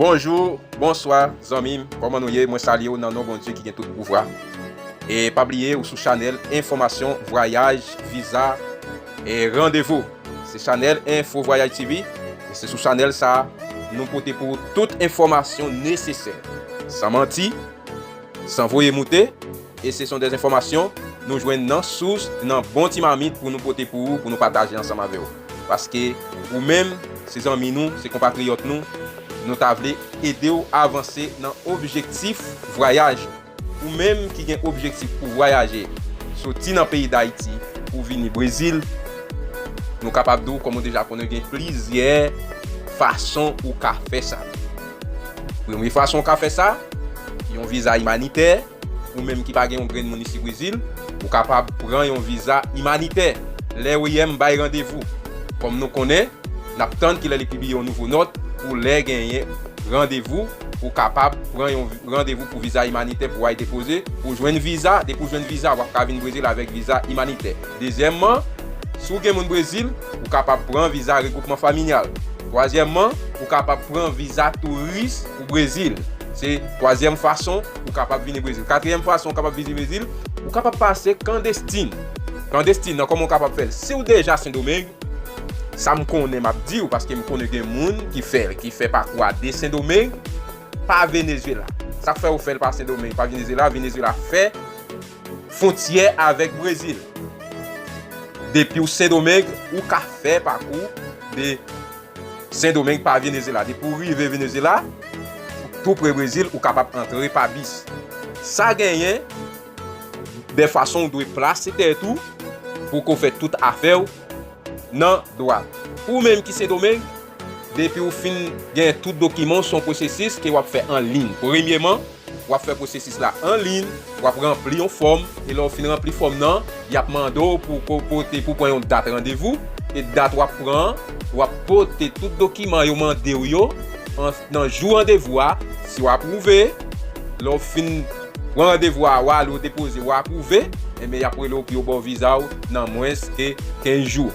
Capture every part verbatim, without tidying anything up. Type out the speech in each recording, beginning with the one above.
Bonjou, bonswa, zanmi m. Kòman nou ye? Mwen salye w nan non Bondye ki gen tout pouvwa. E pa bliye, ou sou chanèl enfòmasyon, vwayaj, viza, e randevou. Se chanèl Enfo Vwayaj T V. E se sou chanèl sa a, nou pote pou ou tout enfòmasyon nesesè. San manti, san voye moute, e se son dèz enfòmasyon nou jwenn nan sous, nan bon ti mamit pou nou pote pou ou, pou nou pataje ansanm avè w. Paske ou menm, se zanmi nou, se konpatriyòt nou, nou ta vle ede w avanse nan objektif vwayaj ou. Ou menm ki gen objektif pou vwayaje, soti nan peyi Dayiti pou vini Brezil, nou kapab di w, kòm ou deja konnen, gen plizyè fason ou ka fè sa. Premye fason ou ka fè sa, yon viza imanitè, ou menm ki pa gen yon grenn moun isi Brezil, ou kapab pran yon viza imanitè. Lè O I M bay randevou. Kòm nou konnen, n ap tann kilè li pibliye yon nouvo nòt pou lè genyen randevou, ou kapab pran yon vi-, randevou pou viza imanitè pou w al depoze, pou w jwenn viza. Depi w jwenn viza, w ap ka vin Brezil avèk viza imanitè. Dezyèmman, si w gen moun Brezil, ou kapab pran viza regwoupman familyal. Twazyèmman, ou kapab pran viza touris pou Brezil. Se twazyèm fason ou kapab vini Brezil. Katriyèm fason ou kapab vini Brezil, ou kapab pase klandestin. Klandestin nan, kòman ou kapab fè l? Si w deja Sendomeng, sa m konnen m ap di w, paske m konnen gen moun ki fè l, ki fè pakou a de Sendomeng pa Venezuela. Sa k fè yo fè l pa Sendomeng, pa Venezuela? Venezuela fè fwontyè avèk Brezil. Depi w Sendomeng, ou ka fè pakou de Sendomeng pa Venezuela. Depi w rive Venezuela, ou tou pre Brezil, ou kapab antre pa bis. Sa genyen de fason w dwe plase tèt ou pou ke w fè tout afè w nan dwat. Ou menm ki Sendomeng, depi w fin gen tout dokiman w, se yon pwosesis ke w ap fè an liy. Premyeman, w ap fè pwosesis la an liy, w ap ranpli yon fòm, e lè w fin ranpli fòm nan, y ap mande w pou ko-, pote, pou pran yon dat randevou, e dat w ap pran an, w ap pote tout dokiman yo mande w yo an, nan jou randevou a, si w apwouve, lè w fin pran randevou a, w ale, w depoze, w apwouve, enben, y ap rele w pou yo ba w viza w nan mwens ke kenz jou.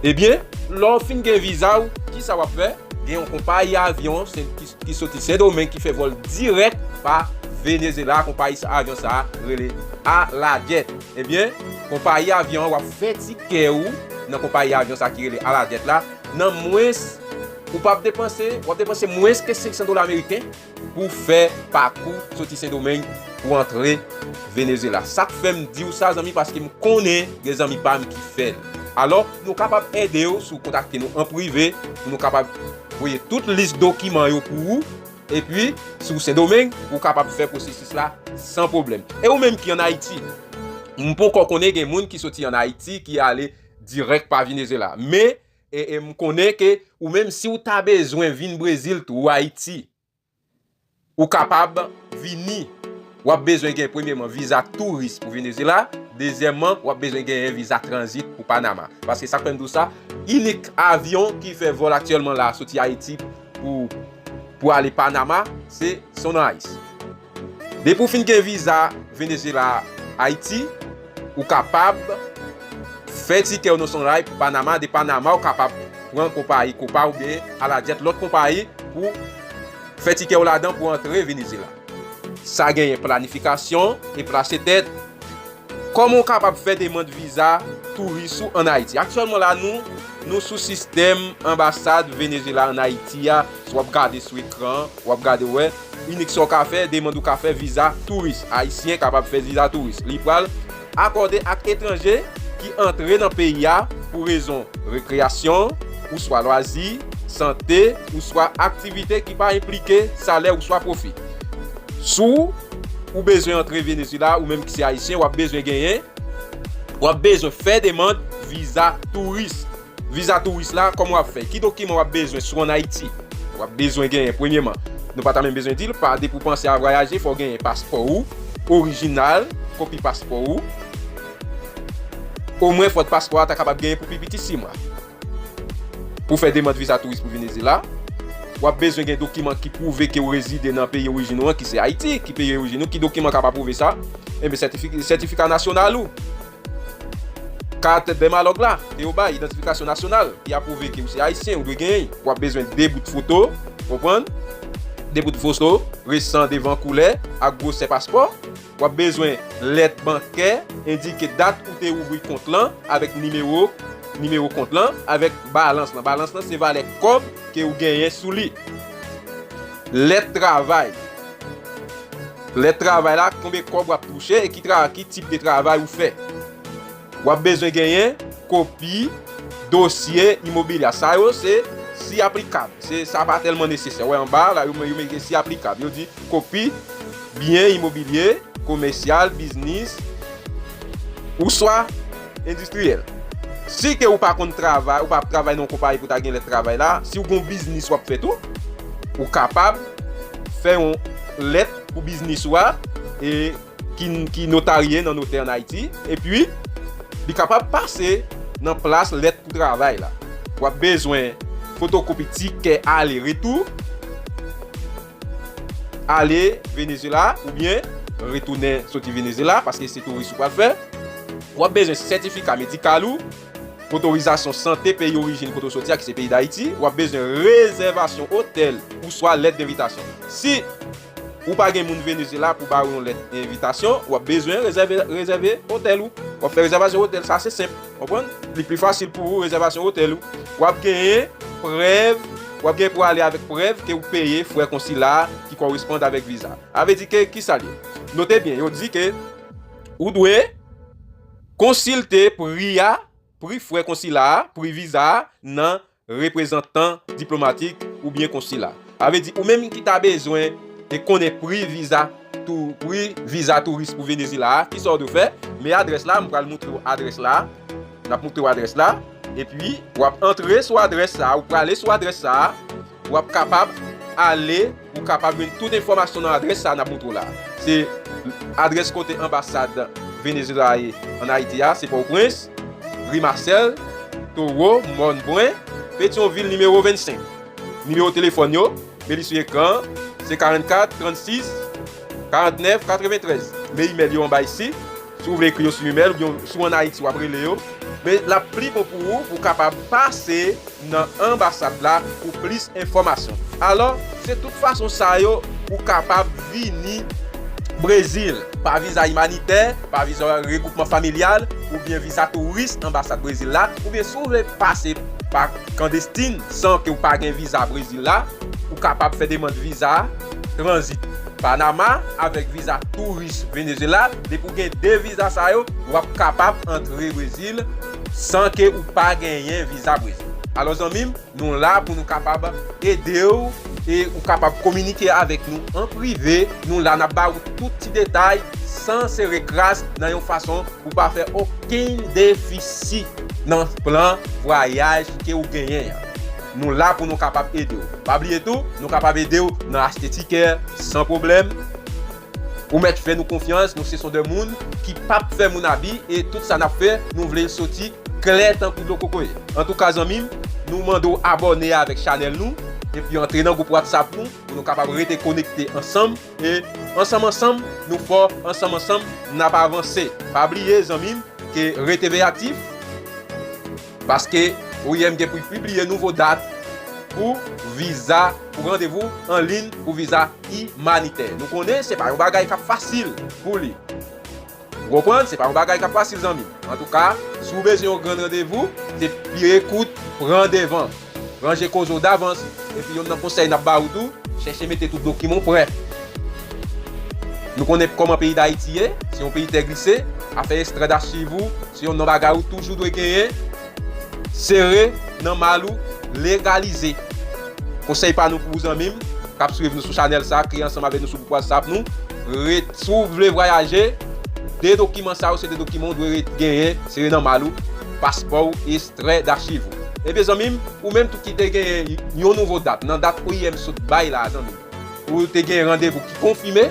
Ebyen, lè w fin gen viza w, kisa w ap fè? Gen yon konpayi avyon, se ki, ki soti Sendomeng, ki fè vòl dirèk pa Venezuela. Konpayi sa, avyon sa a rele Alajet. Ebyen, konpayi avyon an, w ap fè tikè ou nan konpayi avyon sa a ki rele Alajet la, nan mwens, ou p ap depanse, w ap depanse mwens ke senk san dola ameriken pou fè pakou soti Sendomeng pou antre Venezuela. Sa k fè m di w sa, zanmi, paske m konnen gen zanmi pa m ki fè l. Alò, nou kapab ede w si w kontakte nou an prive, pou nou kapab voye tout lis dokiman yo pou ou. Epi, si w Sendomeng, ou kapab fè pwosesis la san pwoblèm. E ou menm ki ann Ayiti, m poko konnen gen moun ki soti ann Ayiti ki ale dirèk pa Venezuela. Men, e, e m konnen ke ou menm, si w ta bezwen vin Brezil tou, ou Ayiti, ou kapab vini. W ap bezwen gen, premyeman, viza touris pou Venezuela. Dezyèmman, w ap bezwen genyen viza tranzit pou Panama. Paske sa k fè m di w sa, inik avyon ki fè vòl aktyèlman la soti Ayiti pou, pou ale Panama, se Sunrise. Depi w fin gen viza Venezuela Ayiti, ou kapab fè tikè w nan Sunrise pou Panama. De Panama, ou kapab pran konpayi Copa oubyen Alajet, lòt konpayi, pou fè tikè w ladan pou antre Venezuela. Sa genyen planifikasyon e plase tèt. Kòman w kapab fè demann viza touris ou ann Ayiti? Aktyèlman la, nou, nou sou sistèm anbasad Venezuela ann Ayiti a. Si w ap gade sou ekran an, w ap gade, w wè, inik sa w ka fè, demann ou ka fè viza touris. Ayisyen kapab fè viza touris. Li pral akòde ak etranje ki antre nan peyi a pou rezon rekreyasyon, ouswa lwazi, sante, ouswa aktivite ki pa enplike salè ouswa pwofi. Si w bezwen antre Venezuela, ou menm ki se Ayisyen, w ap bezwen genyen, w ap bezwen fè demann viza touris. Viza touris la, kòman w ap fè? Ki dokiman w ap bezwen si w ann Ayiti? W ap bezwen genyen, premyeman, nou pa ta menm bezwen di l, pa depi w panse a vwayaje, fò w genyen paspò ou, orijinal, kopi paspò ou. Omwen, fòk paspò a ta kapab genyen pou pi piti sis mwa. Pou fè demann viza touris pou Venezuela, w ap bezwen gen dokiman ki pwouve ke w rezide nan peyi orijin ou an, ki se Ayiti, ki peyi orijin ou, ki dokiman k ap apwouve sa? Enben, sètifi-, sètifika nasyonal ou. Kat Bèmalòg la, ke yo bay, idantifikasyon nasyonal, ki apwouve ke w se Ayisyen, ou dwe genyen. W ap bezwen de bout foto, konprann? de bout foto resan devan koulè ak gwosè paspò. W ap bezwen lèt bankè endike dat ou te ouvri kont lan avèk nimewo, nimewo kont lan avèk balans lan. Balans lan se valè kòb ke ou genyen sou li. Lèt travay. Lèt travay la, konbyen kòb w ap touche e ki tra-, ki tip de travay ou fè. W ap bezwen genyen kopi dosye imobilya. Sa yo se si aplikab. Se, sa pa tèlman nesesè. Wè anba la, yo, yo mete si aplikab. Yo di kopi byen imobilye, komèsyal, biznis, ouswa endistriyèl. Si ke ou pa konn travay, ou pa ap travay nan yon konpayi pou ta gen lèt travay la, si w gen yon biznis w ap fè tou, ou kapab fè yon lèt pou biznis ou a, e ki, ki notarye nan notè ann Ayiti, epi li kapab pase nan plas lèt pou travay la. W ap bezwen fotokopi tikè ale retou, ale Venezuela oubyen retounen soti Venezuela, paske se touris ou pral fè. W ap bezwen sètifika medikal ou, otorizasyon sante peyi orijin kote w soti a, ki se peyi Dayiti. W ap bezwen rezèvasyon otèl ouswa lèt denvitasyon. Si ou pa gen moun Venezuela pou ba ou yon lèt envitasyon, w ap bezwen rezève, rezève otèl ou. W ap fè rezèvasyon otèl, sa se senp. Konprann? Li pi fasil pou ou, rezèvasyon otèl ou. W ap genyen prèv, w ap gen pou ale avèk prèv ke ou peye frè konsila a ki koresponn avèk viza. A vle di ke, ki sa l ye? Note byen, yo di ke ou dwe konsilte pri a, pri frè konsila a, pri viza a nan reprezantan diplomatik oubyen konsila. Sa vle di, ou menm ki ta bezwen e konnen pri viza tou, pri viza touris pou Venezuela a, ki sa w dwe fè? Men adrès la, m pral moutre w adrès la. N ap moutre w adrès la. Epi, w ap antre sou adrès sa, ou prale sou adrès sa, w ap kapab ale, ou kapab jwenn tout enfòmasyon nan adrès sa n ap moutre w la. Se adrès kote anbasad Venezuela ye ann Ayiti a, se Pòtoprens, ri Masèl, Towo, Mòn Bren, Petyonvil nimewo vennsenk. Nimewo telefòn yo, men li sou ekran an, se karannkat trannsis karannèf katreventrèz. Men imèl yo anba isi, si w vle ekri yo sou imèl, oubyen si w ann Ayiti, w ap rele yo. Men l ap pli bon pou ou, pou w kapab pase nan anbasad la pou plis enfòmasyon. Alò, se tout fason sa yo ou kapab vini Brezil pa viza imanitè, pa viza regwoupman familyal, oubyen viza touris anbasad Brezil la, oubyen si w vle pase pa klandestin san ke w pa gen viza Brezil la, ou kapab fè demann viza tranzit Panama avèk viza touris Venezuela. Depi w gen de viza sa yo, w ap kapab antre Brezil san ke ou pa genyen viza Brezil. Alò zanmi m, nou la pou nou kapab ede w e ou kapab kominike avèk nou an prive. Nou la, n ap ba ou tout ti detay san sere kras, nan yon fason pou pa fè okenn defisi nan plan vwayaj ke ou genyen an. Nou la pou nou kapab ede w. Pa bliye tou, nou kapab ede w nan achte tikè san pwoblèm. Ou mèt fè nou konfyans, nou se son de moun ki p ap fè moun abi, e tout sa n ap fè, nou vle l soti klè tankou dlo kokoye. Antouka, zanmi m, nou mande w abòne avèk chanèl nou, epi antre nan gwoup WhatsApp nou, pou nou kapab rete konekte ansanm, e ansanm, ansanm, nou fò, ansanm, ansanm, n ap avanse. Pa bliye, zanmi m, ke rete veyaktif, paske O I M gen pou l pibliye nouvo dat pou viza, pou randevou an liy pou viza imanitè. Nou konnen se pa yon bagay k ap fasil pou li. Ou konprann? Se pa yon bagay k ap fasil, zanmi m. Antouka, si w bezwen yon grenn randevou, se pye kout, pran devan. Ranje koze w davans, epi yonn nan konsèy n ap ba ou tou, chèche mete tout dokiman w prè. Nou konnen kòman peyi Dayiti ye, se yon peyi tè glise, afè ekstrè dachiv ou, se yonn nan bagay ou toujou dwe genyen, sere nan mal ou, legalize. Konsèy pa nou pou ou zanmi m, k ap swiv nou sou chanèl sa, ki ansanm avèk nou sou gwoup WhatsApp nou, ret, si w vle vwayaje, de dokiman sa yo, se de dokiman ou dwe ret genyen, sere nan mal ou, paspò w, ekstrè dachiv ou. Ebyen zanmi m, ou menm tou ki te genyen yon nouvo dat, nan dat O I M sot bay la, zanmi m, ou te gen randevou ki konfime,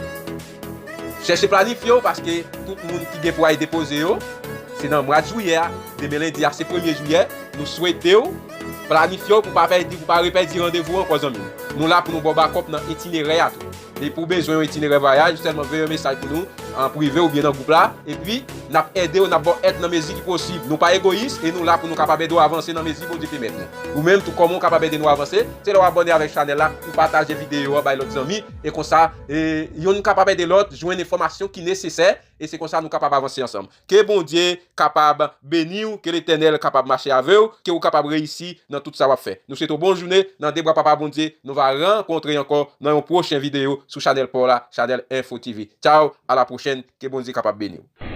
chèche planifye w, paske tout moun ki gen pou al depoze yo, se nan mwa jiyè a, demen lendi a, se premye jiyè, nou swete w planifye w pou pa pèdi, pou pa repèdi randevou ankò, zanmi m. Nou la pou nou ba w bakòp nan itinerè a tou. Depi w bezwen yon itinerè vwayaj, ou sèlman voye yon mesaj pou nou, an prive oubyen nan gwoup la, epi n ap ede w, n ap ba w èd nan mezi ki posib. Nou pa egoyis e nou la pou nou kapab ede w avanse nan mezi Bondye pèmèt nou. Ou menm tou, kòman w kapab ede nou avanse? Se lè w abòne avèk chanèl la, ou pataje videyo a bay lòt zanmi, e konsa, e, youn kapab ede lòt jwenn enfòmasyon ki nesesè, e se konsa nou kapab avanse ansanm. Ke Bondye kapab beni w, ke Letènèl kapab mache avè w, ke w kapab reyisi nan tout sa w ap fè. Nou swete w bon jounen, nan de bra Papa Bondye, nou va rankontre ankò nan yon pwochen videyo sou chanèl pa w la, chanèl Info T V. Tchaw, a la pwochèn, ke Bondye kapab beni w.